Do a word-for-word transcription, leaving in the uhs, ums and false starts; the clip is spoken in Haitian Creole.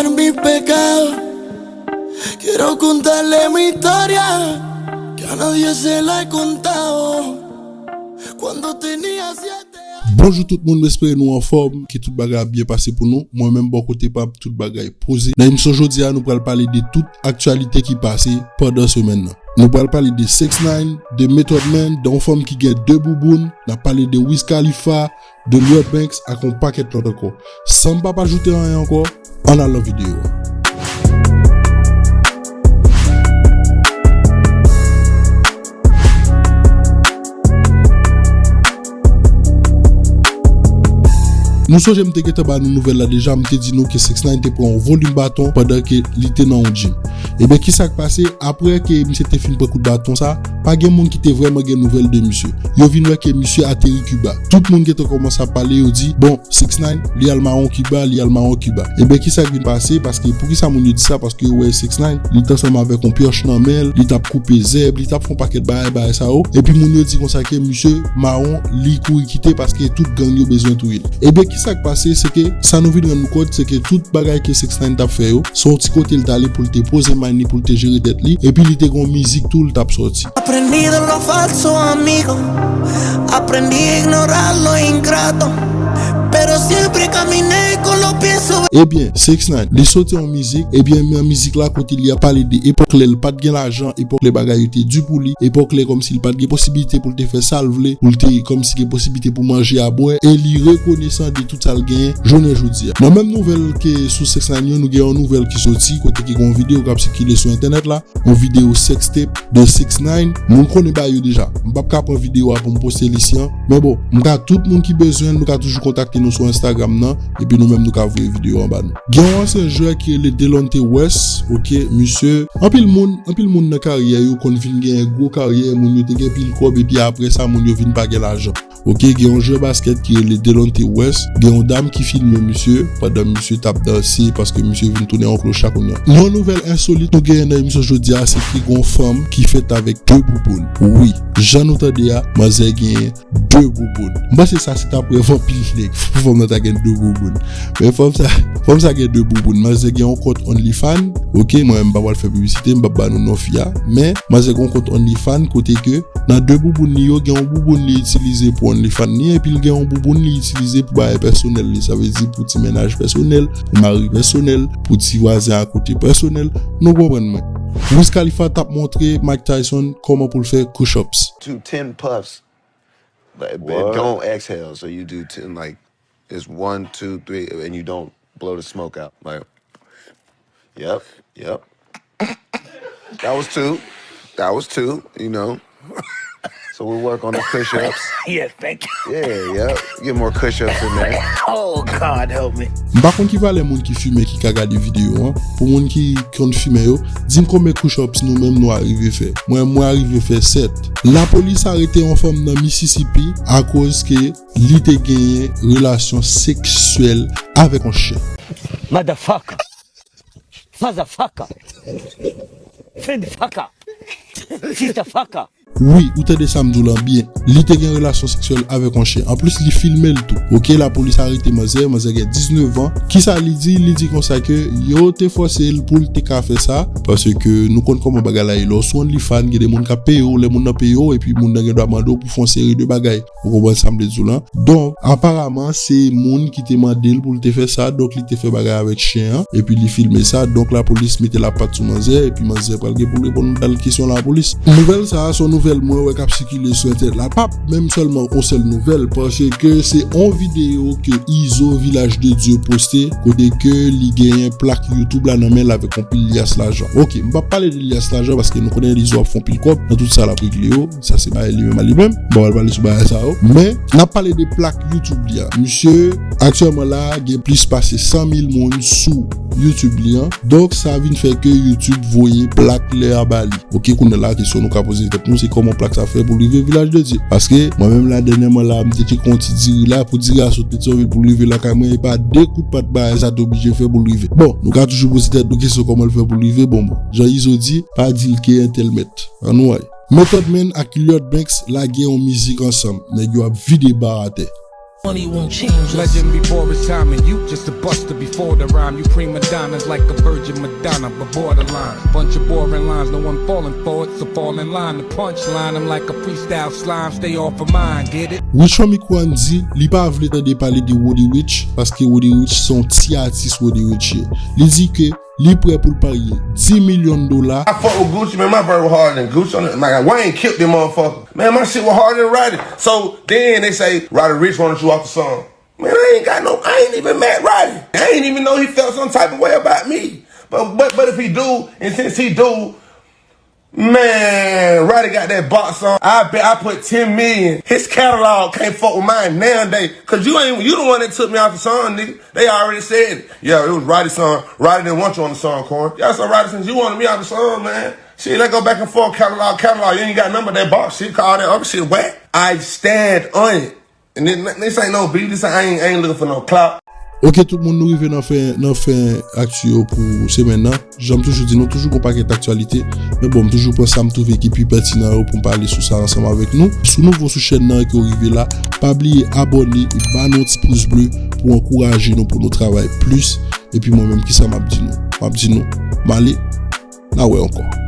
Mis pecados, quiero contarle mi historia, que a nadie se la he contado. Cuando tenía siete años. Bonjou tout moun, m espere nou anfòm, ke tout bagay ap byen pase pou nou. Mwen menm bò kote pa m, tout bagay poze. Nan emisyon jodi a, nou pral pale de tout aktyalite ki pase pandan semèn nan. Nou pral pale de six nine, de Method Man, de yon fanm ki gen de bouboun. N ap pale de Wiz Khalifa, de Lloyd Banks ak yon pakèt lòt ankò. San m pa pa ajoute anyen ankò, ann al nan videyo a. Nou sonje m te gentan ba nou nouvèl la deja, m te di nou ke six nine te pran yon volim baton pandan ke li te nan yon gym. Ebyen, kisa k pase? Apre ke misye te fin pran kout baton sa, pa gen moun ki te vrèman gen nouvèl de misye. Yo vin wè ke misye ateri Kiba. Tout moun gentan kòmanse ap pale, yo di, bon, six nine, li al mawon Kiba, li al mawon Kiba. Ebyen, kisa k vin pase? Paske, poukisa moun yo di sa? Paske yo wè six nine, li t ansanm avèk yon pyòch nan men l, li t ap koupe zèb, li t ap fè yon pakèt bagay, bagay sa yo. Epi moun yo di konsa ke misye mawon, li kouri kite paske tout gang yo bezwen touye l. Ebyen, kisa k pase? Se ke sa nou vin rann nou kont, se ke tout bagay ke six nine t ap fè yo, se yon ti kote l t ale pou l te poze mind li, pou l te jere tèt li, epi li te gen yon mizik tou l t ap sòti. Aprendí de los falsos amigos, aprendí a ignorar los ingratos, pero siempre caminé con los pies sobre. Ebyen, six nine, li soti yon mizik, ebyen, men mizik la kote li ap pale de epòk lè l pa t gen lajan, epòk lè bagay yo te di pou li, epòk lè kòmsi li pa t gen posiblite pou l te fè sa l vle, pou l te kòmsi gen posiblite pou manje a bwè, e li rekonesan de tout sa l genyen jounen jodi a. Nan menm nouvèl ke sou six nine yo, nou gen yon nouvèl ki soti, kote ki gen yon videyo k ap sikile sou entènèt la, yon videyo sextape de six nine. Nou konnen bagay yo deja. M p ap ka pran videyo a pou m poste l isi an. Men bon, m ka, tout moun ki bezwen l, nou ka toujou kontakte nou sou Instagram nan, epi nou menm nou ka voye videyo anba nou. Gen yon ansyen jwè ki rele Delonte West, oke, misye, anpil moun, anpil moun nan karyè yo konn vin gen gwo karyè, moun yo te gen pil kòb, epi apre sa, moun yo vin pa gen lajan. Oke, gen yon jwè baskèt ki rele Delonte West, gen yon dam ki filme misye pandan misye t ap danse paske misye vin tounen yon klocha kounye a. Yon nouvèl ensolit nou genyen nan emisyon jodi a, se ke gen yon fanm ki fèt avèk de bouboun. Wi, jan nou tande a, manzè genyen de bouboun. M panse sa se t ap rèv anpil nèg pou fanm nan ta gen de bouboun. Men fanm sa, fanm sa gen de bouboun. Manzè gen yon kont OnlyFans. Oke, mwen menm m pa pral fè piblisite, m p ap ba nou non fi a. Men manzè gen yon kont OnlyFans kote ke nan de bouboun li yo, gen yon bouboun li itilize pou OnlyFans li, epi l gen yon bouboun li itilize pou bagay pèsonèl li. Sa vle di pou ti mennaj pèsonèl, pou mari pèsonèl, pou ti vwazen akote pèsonèl. Nou konprann mwen. Wiz Khalifa t ap montre Mike Tyson kòman pou l fè push-ups. Do ten puffs, but, but don't exhale. So you do ten, like, it's one, two, three, and you don't blow the smoke out. Like, yep, yep. That was two. That was two, you know. So we work on the push-ups. Yeah, thank you. Yeah, yeah. Get more push-ups in there. Oh, God, help me. M pa konn ki valè moun ki fimen ki ka gade videyo an. Pou moun ki konn fimen yo, di m konbyen push-ups nou menm nou arive fè. Mwen, mwen arive fè sèt. Lapolis arete yon fanm nan Mississippi akoz ke li te genyen relasyon seksyèl avèk yon chen. Motherfucker. Motherfucker. Fendfaka. Sitafaka. Wi, ou tande sa m di w lan byen. Li te gen relasyon seksyèl avèk yon chen. Anplis, li filme l tou. Oke, lapolis arete manzè, manzè gen diznèf an. Kisa li di? Li di konsa ke yo te fòse l pou l te ka fè sa, paske nou konn kòman bagay la ye. Lè w sou OnlyFans, gen de moun k ap peye w, lè moun nan peye w, epi moun nan gen dwa mande w pou fè yon seri de bagay. Ou konprann sa m vle di w lan? Donk, aparaman, se moun ki te mande l pou l te fè sa, donk li te fè bagay avèk chen an, epi li filme sa, donk lapolis mete lapat sou manzè, epi manzè pral gen pou l reponn dal kesyon lapolis. Nouvèl sa a, se yon nouvèl mwen wè k ap sikile sou entènèt la. Pa menm sèlman yon sèl nouvèl, paske se yon videyo ke Izo Vilaj de Dye poste, kote ke li genyen plak YouTube la nan men l avèk yon pil lyas lajan. Oke, m p ap pale de lyas lajan, paske nou konnen Izo ap fè yon pil kòb nan tout sa l ap regle yo. Sa se bagay li menm a li menm. M pa pral pale sou bagay sa yo. Men, n ap pale de plak YouTube li a. Misye, aktyèlman la, gen plis pase san mil moun sou YouTube li an. Donk, sa vin fè ke YouTube voye plak lè a ba li. Oke, kounye a la, kesyon nou ka poze tèt nou, se kòman plak sa fè pou l rive Vilaj de Dye? Paske, mwen menm la, dènyèman la, m te tcheke yon ti diri la, pou diri a sot Petyonvil pou l rive lakay mwen, e pa de kout pat bagay sa te oblije fè pou l rive. Bon, nou ka toujou poze tèt nou kesyon kòman l fè pou l rive. Bon, bon, jan Izo di, pa di l ke entèl mèt. Ann wè. Method Man ak Lloyd Banks lage yon mizik ansanm. Nèg yo ap vide bar atè. Money won't change us. Legend before his time, and you just a buster before the rhyme. You prima donnas like a virgin Madonna, but borderline. Bunch of boring lines, no one falling for it, so fall in line. The punchline, I'm like a freestyle slime, stay off of mine, get it? Rich Homie Quan di li pa vle tande pale de Roddy Ricch paske Roddy Ricch se yon ti atis Roddy Ricch ye. Li di ke li prè pou l parye dis milyon dola. I fuck with Gucci, man. My verse was harder than Gucci. On it. My God, Wayne killed them motherfucker. Man, my shit was harder than Roddy. So then they say Roddy Ricch wanted you off the song. Man, I ain't got no, I ain't even met Roddy. I ain't even know he felt some type of way about me. But but but if he do, and since he do, man, Roddy got that box on. I bet I put ten million. His catalog can't fuck with mine now and day. Cause you ain't you the one that took me off the song, nigga. They already said it. Yeah, it was Roddy's song. Roddy didn't want you on the song, Quan. Yeah, so Roddy, since you wanted me off the song, man. Shit, let's go back and forth, catalog, catalog. You ain't got none but that box shit, call that other shit whack. I stand on it. And then, this ain't no beef. This I ain't, I ain't looking for no clout. Ok, tout moun, nou rive nan fen nan fen aktu yo pou semèn nan. Jan m toujou di, nou toujou gon pakèt aktyalite. Men bon, m toujou pran sa m twouve ki pi pètinan yo pou m pale sou sa ansanm avèk nou. Si w nouvo sou chèn nan e ke w rive la, pa bliye abòne e ba nou yon ti pous ble pou ankouraje nou pou nou travay plis. Epi mwen menm, kisa m ap di nou? M ap di nou, m ale, n a wè ankò.